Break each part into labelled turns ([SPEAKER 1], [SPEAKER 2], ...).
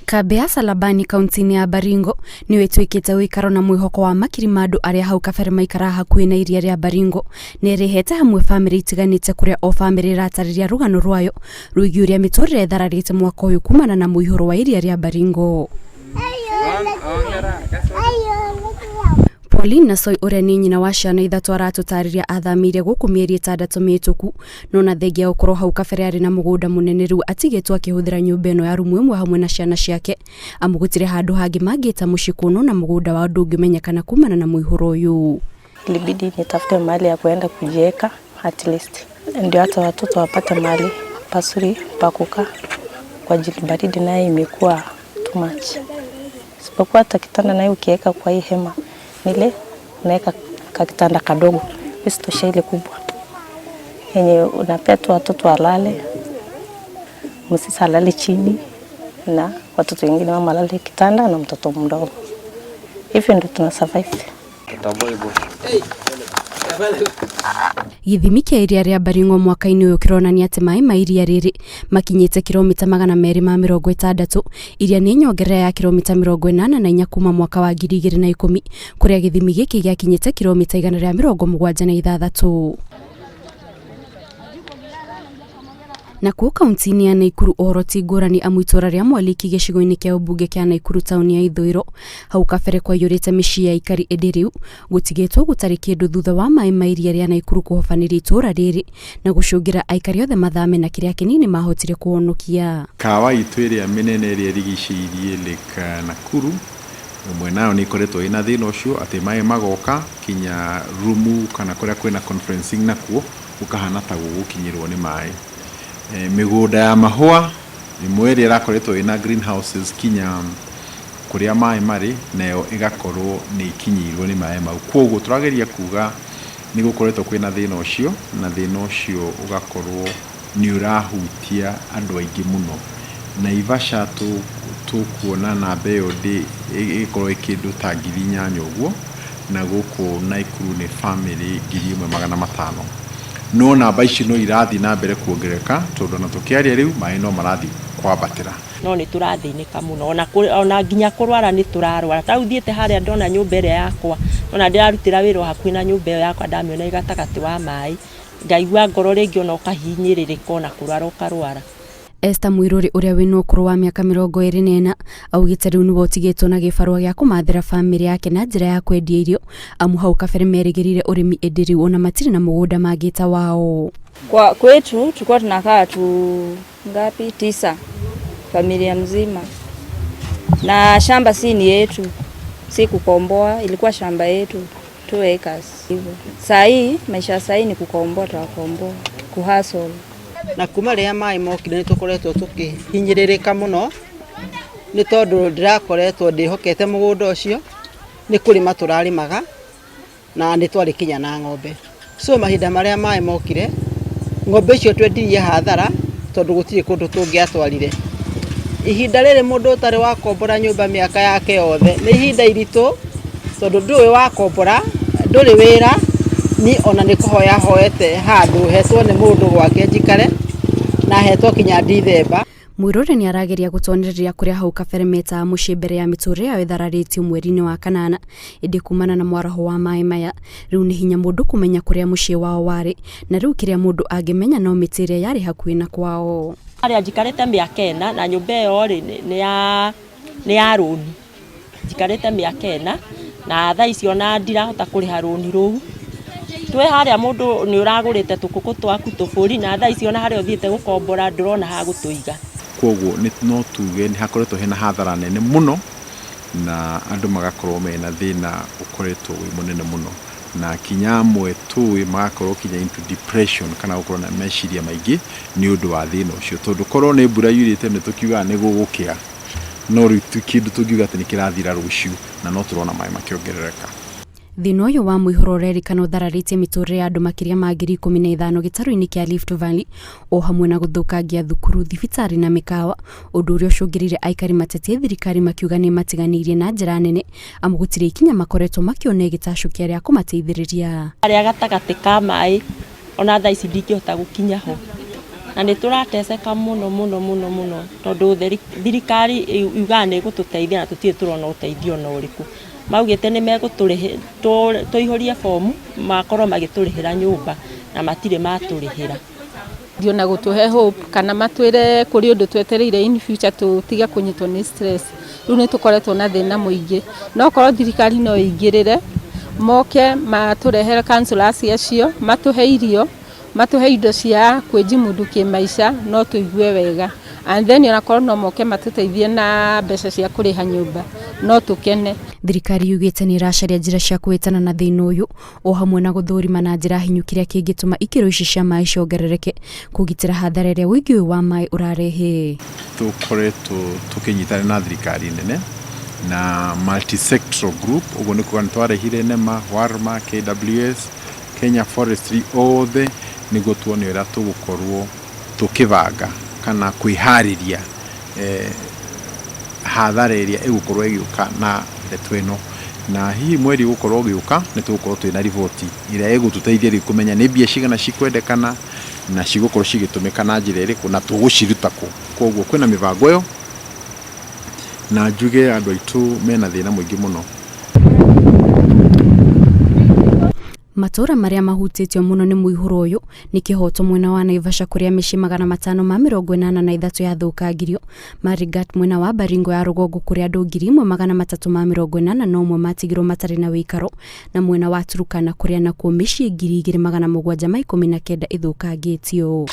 [SPEAKER 1] Kambĩ ya Salabani kaunti-inĩ ya Baringo nĩyo ĩtuĩkĩte ũikaro na mwĩhoko wa makiri ma andũ arĩa hau kabere maikaraga hakuhĩ na iria rĩa Baringo. Nĩ ĩrehete hamwe bamĩrĩ itiganĩte kũrĩa o bamĩrĩ ĩratarĩria rũgano rwayo rwĩgiĩ ũrĩa mĩtũrĩre ĩthararĩte mwaka ũyũ kumana na mũihũro wa iria rĩa Baringo. Pauline Nasoi ũrĩa nĩ nyina wa ciana ithatũ aratũtarĩria athamĩire gũkũ mĩeri 6 mĩhĩtũku, no na thengia ya gũkorwo hau kabere arĩ na mũgũnda mũnene rĩu atigĩtwo akĩhũthĩra nyũmba ĩno ya rumu ĩmwe hamwe na ciana ciake, amu gũtirĩ handũ hangĩ mangĩta mũciĩ kuonwo na mũgũnda wao ndũngĩmenyekana kumana na mũihũro ũyũ.
[SPEAKER 2] Ilibidi nitafute mahali ya kuenda kujieka at least ndio hata watoto wapate mahali pazuri pa kukaa, kwa ajili baridi naye imekuwa too much. Isipokuwa hata kitanda naye ukiweka kwa hii hema nile unaweka kakitanda kadogo, isitoshe ile kubwa yenye unapea tu watoto walale, msisi alale chini na watoto wengine mama alale kitanda na mtoto mdogo. Hivyo ndio tuna survive.
[SPEAKER 1] Gĩthimi kĩa iria rĩa Baringo mwaka-inĩ ũyũ kĩronania atĩ maĩ ma iria rĩrĩ makinyĩte kilomita 260, iria nĩ nyongerera ya kilomita 84 kuma mwaka wa 2010 kũrĩa gĩthimi gĩkĩ gĩakinyĩte kilomita 176. Nakuo kaunti-inĩ ya Naikuru ũhoro ti ngũrani amu itũra rĩa Mwaliki gĩcigo-inĩ kĩa ũmbunge kĩa Naikuru taũni ya ithũĩro hau kabere kwaiyũrĩte mĩciĩ ya aikari ĩndĩ rĩu gũtigĩtwo gũtarĩ kĩndũ thutha wa maĩ ma iria rĩa Naikuru kũhobanĩria itũra rĩrĩ na gũcũngĩra aikari othe mathame na kĩrĩa kĩnini mahotire kũhonokia.
[SPEAKER 3] Kawa itũ ĩrĩa mĩnene ĩrĩa ĩrigicĩirie Lake Nakuru ĩmwe nayo nĩ ĩkoretwo ĩna thĩna ũcio atĩ maĩ magoka kinya rumu kana kũrĩa kwĩna conferencing nakuo gũkahana ta gũgũkinyĩrwo nĩ maĩ. Mĩgũnda ya mahũa ĩmwe ĩrĩa ĩrakoretwo ĩna greenhouses kinya kũrĩa maĩ marĩ nayo ĩgakorwo nĩ ikinyĩirwo nĩ maĩ mau. Koguo tũrageria kuga nĩ gũkoretwo kwĩna thĩna ũcio na thĩna ũcio ũgakorwo nĩ ũrahutia andũ aingĩ mũno. Naivasha tũkuona namba ĩyo ĩgĩkorwo ĩ kĩndũ ta 8,000 ũguo, na gũkũ Naikuru nĩ bamĩrĩ 1,500. No namba ici no irathiĩ na mbere kuongerereka tondũ ona tũkĩaria rĩu maĩ no marathiĩ kwambatĩra.
[SPEAKER 4] No nĩ tũrathĩnĩka mũno ona nginya kũrwara nĩ tũrarwara. Ta rĩu thiĩte harĩa ndona nyũmba ĩrĩa yakwa, ona ndĩrarutĩra wĩra o hakuhĩ na nyũmba ĩyo yakwa ndamĩona ĩ gatagatĩ wa maĩ, ngaigua ngoro rĩngĩ ona ũkahinyĩrĩrĩka ona kũrwara ũkarwara.
[SPEAKER 1] Esther Mwiruri ũrĩa wĩna ũkũrũ wa mĩaka 24 augĩte rĩu nĩwe ũtigĩtwo na gĩbarũa gĩa kũmathĩra bamĩrĩ yake na njĩra ya kwendia irio amu hau kabere merĩgĩrĩire ũrĩmi ĩndĩ rĩu ona matirĩ na mũgũnda mangĩta wao.
[SPEAKER 5] Kwa kwetu tulikuwa tunakaa tu ngapi? 9, familia mzima, na shamba si ni yetu, si kukomboa, ilikuwa shamba yetu 2 acres hivyo. Saa hii maisha saa hii ni kukomboa, tutakomboa kuhustle.
[SPEAKER 6] Na kuma rĩrĩa maĩ mokire nĩ tũkoretwo tũkĩhinyĩrĩrĩka mũno nĩ tondũ ndĩrakoretwo ndĩhokete mũgũnda ũcio nĩ kũrĩma tũrarĩmaga na nĩ twarĩ kinya na ng'ombe. So mahinda marĩa maĩ mokire ng'ombe icio twendirie hathara tondũ gũtirĩ kũndũ tũngĩatwarire. Ihinda rĩrĩ mũndũ ũtarĩ wakombora nyũmba mĩaka yake yothe nĩ ihinda iritũ tondũ ndũĩ wakombora, ndũrĩ wĩra, ni ona nĩ kũhoya hoete handũ hetwo nĩ mũndũ gwake njikare na hetwo kinya Dithemba.
[SPEAKER 1] Mwiruri nĩ arageria gũtuonereria kũrĩa hau kabere metaga mũciĩ mbere ya mĩtũrĩre yao ĩthararĩtio mweri-inĩ wa kanana, ĩndĩ kumana na mwaraho wa maĩ maya rĩu nĩ hinya mũndũ kũmenya kũrĩa mũciĩ wao warĩ, na rĩu kĩrĩa mũndũ angĩmenya no mĩtĩ ĩrĩa yarĩ hakuhĩ na kwao.
[SPEAKER 4] Harĩa njikarĩte mĩaka 4 na nyũmba ĩyo rĩ nĩ ya rũni. Njikarĩte mĩaka 4 na thaa ici ona ndirahota kũrĩha rũni rũu. Twĩ harĩa mũndũ nĩ ũragũrĩte tũkũkũ twaku tũbũri na thaa ici ona harĩa ũthiĩte gũkombora ndũrona ha gũtũiga.
[SPEAKER 3] Koguo no tuge nĩ hakoretwo hena hathara nene mũno na andũ magakorwo mena thĩna ũkoretwo wĩ mũnene mũno na kinya amwe tũĩ magakorwo kinya into depression kana gũkorwo na meciria maingĩ nĩ ũndũ wa thĩna ũcio, tondũ korwo nĩ mbura yurĩte nĩ tũkiugaga nĩ gũgũkĩa, no rĩu ti kĩndũ tũngiuga atĩ nĩ kĩrathira rũciũ na no tũrona maĩ makĩongerereka.
[SPEAKER 1] Thĩna ũyũ wa mũihũro ũrerĩkana ũthararĩtie mĩtũrĩre ya andũ makĩria ma 15,000 gĩtarũ-inĩ kĩa Rift Valley o hamwe na gũthũkangia thukuru, thibitarĩ na mĩkawa, ũndũ ũrĩa ũcũngĩrĩire aikari matetie thirikari makiuga nĩ matiganĩirie na njĩra nene amu gũtirĩ ikinya makoretwo makĩona ĩgĩtacũkia rĩa kũmateithĩrĩria.
[SPEAKER 4] Harĩa gatagatĩ ka maĩ ona thaa ici ndingĩhota gũkinya ho. Na nĩ tũrateceka mũno mũno mũno mũno, tondũ thirikari yugaga nĩ ĩgũtũteithia na tũtirĩ tũrona ũteithio ona ũrĩkũ. Maugĩte nĩ megũtũrĩhĩra, tũihũrie bomu makorwo magĩtũrĩhĩra nyũmba, na matirĩ matũrĩhĩra.
[SPEAKER 7] Ona gũtũhe hope kana matwĩre kũrĩ ũndũ twetereire in future, tũtige kũnyitwo nĩ stress. Rĩu nĩ tũkoretwo na thĩna mũingĩ. No korwo thirikari no ĩingĩrĩre, moke matũrehere councillors acio, matũhe irio, matũhe indo cia kwĩjimudu kĩmaica, no tũigue wega. And then onakorwo no moke matũteithie na mbeca cia kũrĩha nyũmba, no tũkene.
[SPEAKER 1] Thirikari yugĩte nĩ ĩracaria njĩra cia kũhĩtana na thĩna ũyũ, o hamwe na gũthũrima na njĩra hinyu kĩrĩa kĩngĩtũma ikĩro ici cia maĩ ciongerereke, kũgitĩra hathara ĩrĩa ũingĩ ũyũ wa maĩ ũrarehe.
[SPEAKER 3] Tũkoretwo tũkĩnyitana na thirikari nene na multi-sectoral group. Ũguo nĩ kuga nĩ twarehire NEMA, WARMA, KWS, Kenya Forestry, othe, nĩguo tuone ũrĩa tũgũkorwo tũkĩbanga kana kwĩharĩria hathara ĩrĩa ĩgũkorwo ĩgĩũka na ndeto ĩno. Na hihi mweri ũgũkorwo ũgĩũka nĩ tũgũkorwo twĩna riboti ĩrĩa ĩgũtũteithia rĩu kũmenya nĩ mbia cigana cikwendekana na cigũkorwo cigĩtũmĩka na njĩra ĩrĩkũ na tũgũciruta kũ. Koguo kwĩna mĩbango ĩyo, na njuge andũ aitũ mena thĩna mũingĩ mũno.
[SPEAKER 1] Matũra marĩa mahutĩtio mũno nĩ mũihũro ũyũ nĩ Kĩhoto mwena wa Naivasha, kũrĩa mĩciĩ 583 yathũkangirio, Marigat mwena wa Baringo ya rũgongo, kũrĩa andũ 1381 matigirwo matarĩ na wĩikaro, na mwena wa Turkana, kũrĩa nakuo mĩciĩ 2719 ĩthũkangĩtio.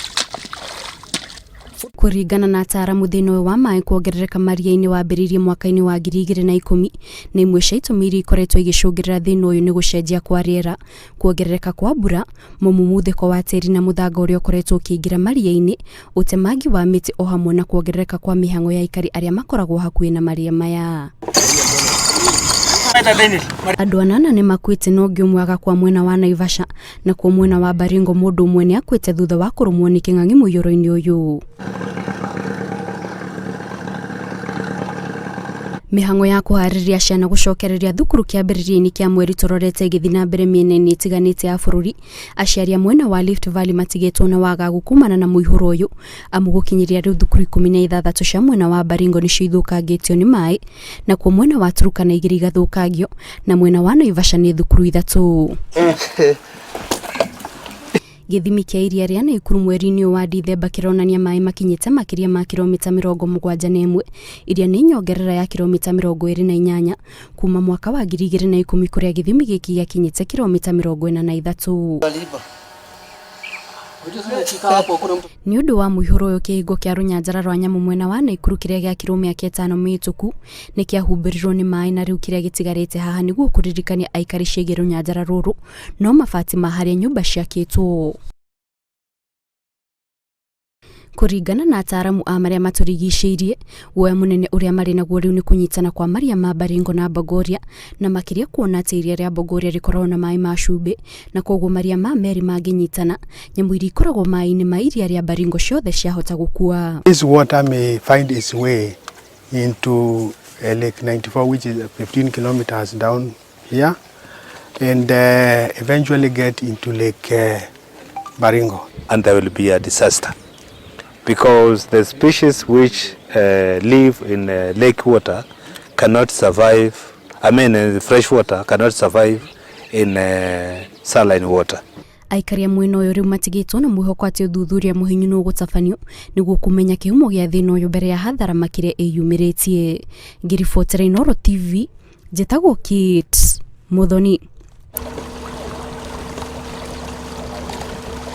[SPEAKER 1] Kũringana na ataaramu, thĩna ũyũ wa maĩ kuongerereka maria-inĩ wambĩrĩirie mwaka-inĩ wa 2010, na imwe cia itũmi iria ikoretwo igĩcũngĩrĩra thĩna ũyũ nĩ gũcenjia kwa rĩera, kuongerereka kwa mbura, mũmumuthĩko wa tĩri na mũthanga ũrĩa ũkoretwo ũkĩingĩra maria-inĩ, ũtemangi wa mĩtĩ, o hamwe na kuongerereka kwa mĩhang'o ya aikari arĩa makoragwo hakuhĩ na maria maya. Andũ 8 nĩ makuĩte na ũngĩ ũmwe agakua mwena wa Naivasha. Nakuo mwena wa Baringo, mũndũ ũmwe nĩ akuĩte thutha wa kũrũmwo nĩ kĩng'ang'i mũiyũro-inĩ ũyũ. Mĩhang'o ya kũharĩrĩria ciana gũcokereria thukuru kĩambĩrĩria-inĩ kĩa mweri tũrorete ĩgĩthiĩ na mbere mĩena-inĩ ĩtiganĩte ya bũrũri. Aciari a mwena wa Rift Valley matigĩtwo na wagagu kumana na mũihũro ũyũ, amu gũkinyĩria rĩu thukuru 16 cia mwena wa Baringo nĩcio ithũkangĩtio nĩ maĩ, nakuo mwena wa Turkana 2 igathũkangio, na mwena wa Naivasha nĩ thukuru 3. Gĩthimi kĩa iria rĩa Naikuru mweri-inĩ ũyũ wa Dithemba kĩronania maĩ makinyĩte makĩria ma kilomita 71, iria nĩ nyongerera ya kilomita 28 kuma mwaka wa 2010, kũrĩa gĩthimi gĩkĩ gĩakinyĩte kilomita 43. Nĩ ũndũ wa mũihũro ũyũ, kĩhingo kĩa rũnyanjara rwa nyamũ mwena wa Naikuru kĩrĩa gĩakirwo mĩaka 5 mĩhĩtũku nĩ kĩahumbĩrirwo nĩ maĩ, na rĩu kĩrĩa gĩtigarĩte haha nĩguo kũririkania aikari ciĩgiĩ rũnyanjara rũrũ no mabati ma harĩa nyũmba ciakĩtwo. Kũringana na ataaramu a marĩa matũrigicĩirie, guoya mũnene ũrĩa marĩ naguo rĩu nĩ kũnyitana kwa maria ma Baringo na Bogoria, na makĩria kuona atĩ iria rĩa Bogoria rĩkoragwo na maĩ ma cumbĩ, na koguo maria ma merĩ mangĩnyitana, nyamũ iria ikoragwo maĩ-inĩ ma iria rĩa Baringo ciothe ciahota gũkua.
[SPEAKER 8] This water may find its way into Lake 94, which is 15 kilometers down here, and eventually get into Lake Baringo.
[SPEAKER 9] And there will be a disaster because the species which live in lake water cannot survive, I mean fresh water cannot survive in saline water.
[SPEAKER 1] Aikari a mwena ũyũ rĩu matigĩtwo na mwĩhoko atĩ ũthuthuria mũhinyu nĩ ũgũtabanio nĩguo kũmenya kĩhumo gĩa thĩna ũyũ mbere ya hathara makĩria ĩyumĩrĩtie. Ngĩribotera Inooro TV, njĩtagwo Kate Muthoni.